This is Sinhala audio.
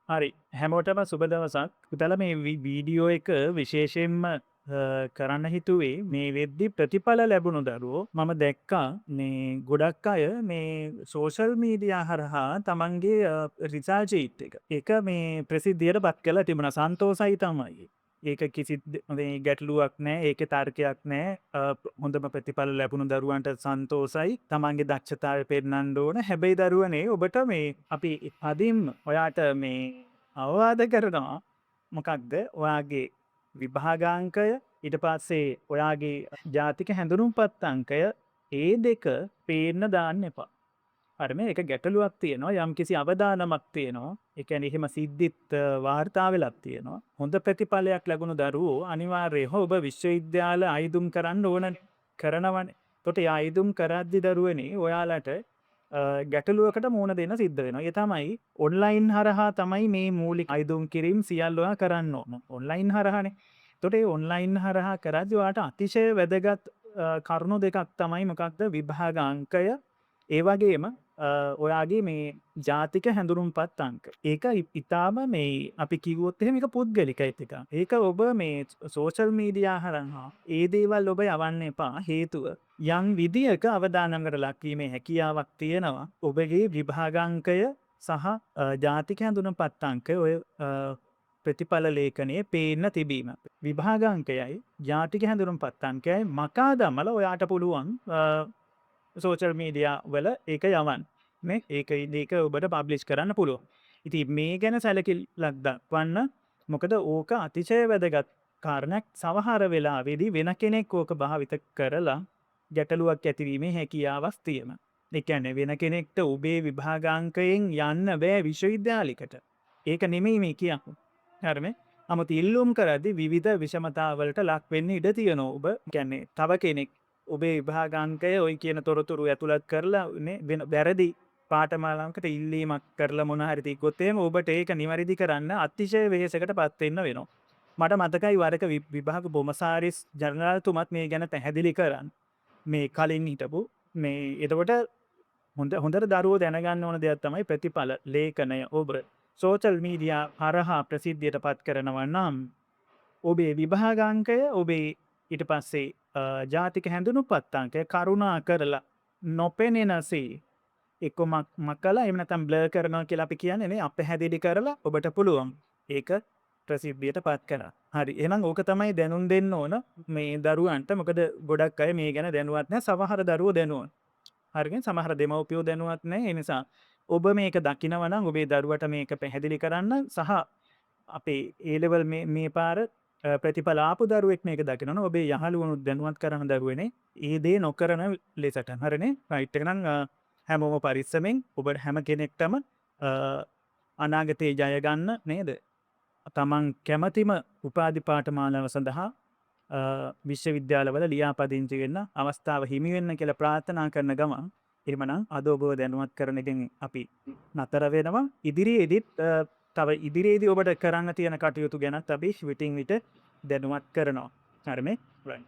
හරි, හැමෝටම සුබ දවසක්. පුතාලා, මේ වීඩියෝ එක විශේෂයෙන්ම කරන්න හිතුවේ මේ වෙද්දි ප්‍රතිඵල ලැබුණු දරුවෝ. මම දැක්කා මේ ගොඩක් අය මේ සෝෂල් මීඩියා හරහා තමන්ගේ රිසල්ට් ෂීට් එක, ඒක මේ ප්‍රසිද්ධියට පත් කරලා තිබුණා. සන්තෝසයි තමයි. ඒක කිසිත් මේ ගැටලුවක් නෑ, ඒකේ තර්කයක් නෑ. හොඳම ප්‍රතිඵල ලැබුණු දරුවන්ට සන්තෝසයි. තමන්ගේ දක්ෂතාවය පෙන්වන්න ඕන. හැබැයි දරුවනේ, ඔබට මේ අපි කදින්ම ඔයාට මේ අවවාද කරනවා. මොකක්ද? ඔයාගේ විභාගාංකය, ඊට පස්සේ ඔයාගේ ජාතික හැඳුනුම්පත් අංකය, ඒ දෙක පේන්න දාන්න එපා. හරි, මේ ඒක ගැටලුවක් තියෙනවා, යම්කිසි අවදානමක් තියෙනවා. ඒ කියන්නේ එහෙම සිද්ධිත් වාර්තා වෙලක් තියෙනවා. හොඳ ප්‍රතිඵලයක් ලැබුණු දරුවෝ අනිවාර්යයෙන්ම ඔබ විශ්වවිද්‍යාල අයිදුම් කරන්න ඕනනේ. කරනවනේ. එතකොට ඒ අයිදුම් කරද්දි දරුවනේ, ඔයාලට ගැටලුවකට මුහුණ දෙන්න සිද්ධ වෙනවා. ඒ තමයි ඔන්ලයින් හරහා තමයි මේ මූලික අයිදුම් කිරීම් සියල්ල ඔයා කරන්න ඕන. ඔන්ලයින් හරහානේ. එතකොට ඒ ඔන්ලයින් හරහා කරද්දි ඔයාට අතිශය වැදගත් කරුණු දෙකක් තමයි මොකක්ද? විභාග අංකය, ඒ වගේම ඔයාගේ මේ ජාතික හැඳුනුම්පත් අංක. ඒක ඉතාම මේ අපි කිව්වොත් එහෙම ඒක පුද්ගලිකයි ටිකක්. ඒක ඔබ මේ සෝෂල් මීඩියා හරහා ඒ දේවල් ඔබ යවන්න එපා. හේතුව යම් විදියක අවදානමකට ලක්වීමේ හැකියාවක් තියෙනවා. ඔබගේ විභාගාංකය සහ ජාතික හැඳුනුම්පත් අංකය ඔය ප්‍රතිඵල ලේඛනයේ පේන්න තිබීම. විභාගාංකයයි ජාතික හැඳුනුම්පත් අංකයයි මකා දමලා ඔයාට පුළුවන් සෝෂල් මීඩියා වල ඒක යවන්න. නේ, ඒක ඒක ඔබට පබ්ලිෂ් කරන්න පුළුවන්. ඉතින් මේ ගැන සැලකිල්ලක් දක්වන්න. මොකද ඕක අතිශය වැදගත් කාරණයක්. සමහර වෙලාවෙදී වෙන කෙනෙක් ඕක භාවිත කරලා ගැටලුවක් ඇතිවීමේ හැකියාවක් තියෙනවා. ඒ කියන්නේ වෙන කෙනෙක්ට ඔබේ විභාගාංකයෙන් යන්න බෑ විශ්වවිද්‍යාලයකට. ඒක නෙමෙයි මේ කියන්නේ. හරිනේ? නමුත් ඉල්ලුම් කරද්දි විවිධ විෂමතාවලට ලක් වෙන්න ඉඩ තියෙනවා. ඔබ කියන්නේ තව කෙනෙක් ඔබේ විභාගාංකය ඔය කියන තොරතුරු ඇතුළත් කරලා නේ වෙන වැරදි පාඨමාලාවකට ඉල්ලීමක් කරලා මොන හරි තිබ්බොත් එහෙම, ඔබට ඒක නිවැරදි කරන්න අතිශය වෙහෙසකට පත් වෙන්න වෙනවා. මට මතකයි වරක විභාග කොමසාරිස් ජනරාල්තුමත් මේ ගැන පැහැදිලි කරන්න. මේ කලින් හිටපු මේ. එතකොට හොඳට දරුවෝ දැනගන්න ඕන දෙයක් තමයි ප්‍රතිඵල ලේඛනය ඔබ සෝෂල් මීඩියා හරහා ප්‍රසිද්ධියට පත් කරනවා නම්, ඔබේ විභාගාංකය, ඔබේ ඊට පස්සේ ජාතික හැඳුනුම්පත් අංකය කරුණා කරලා නොපෙනෙනසේ එක්ක මකලා, එහෙම නැත්නම් බ්ලර් කරනවා කියලා අපි කියන්නේ නේ, අපැහැදිලි කරලා ඔබට පුළුවන් ඒක ප්‍රසිද්ධියට පත් කරන්න. හරි. එහෙනම් ඕක තමයි දැනුම් දෙන්න ඕන මේ දරුවන්ට. මොකද ගොඩක් අය මේ ගැන දැනුවත් නැහැ. සමහර දරුවෝ දැනුවත්. හරිනේ, සමහර දෙමව්පියෝ දැනුවත් නැහැ. ඒ නිසා ඔබ මේක දකිනවා නම් ඔබේ දරුවට මේක පැහැදිලි කරන්න. සහ අපේ ඒ ලෙවල් මේ මේ පාර ප්‍රතිඵල ආපු දරුවෙක් මේක දකිනවා නම් ඔබේ යහළුවනුත් දැනුවත් කරන දරුවනේ, ඒ දේ නොකරන ලෙසට. හරිනේ? රයිට් එක නම් හැමෝම පරිස්සමෙන්. ඔබ හැම කෙනෙක්ටම අනාගතේ ජය ගන්න නේද? තමන් කැමතිම උපාධි පාඨමාලාව සඳහා විශ්වවිද්‍යාලවල ලියාපදිංචි වෙන්න අවස්ථාව හිමි වෙන්න කියලා ප්‍රාර්ථනා කරන ගමන්, එහෙමනම් අද ඔබව දැනුවත් කරන එකෙන් අපි නතර වෙනවා. ඉදිරියේදීත් තව ඉදිරියේදී ඔබට කරන්න තියෙන කටයුතු ගැනත් අපි විටින් විට දැනුවත් කරනවා. හරි මේ? රයිට්.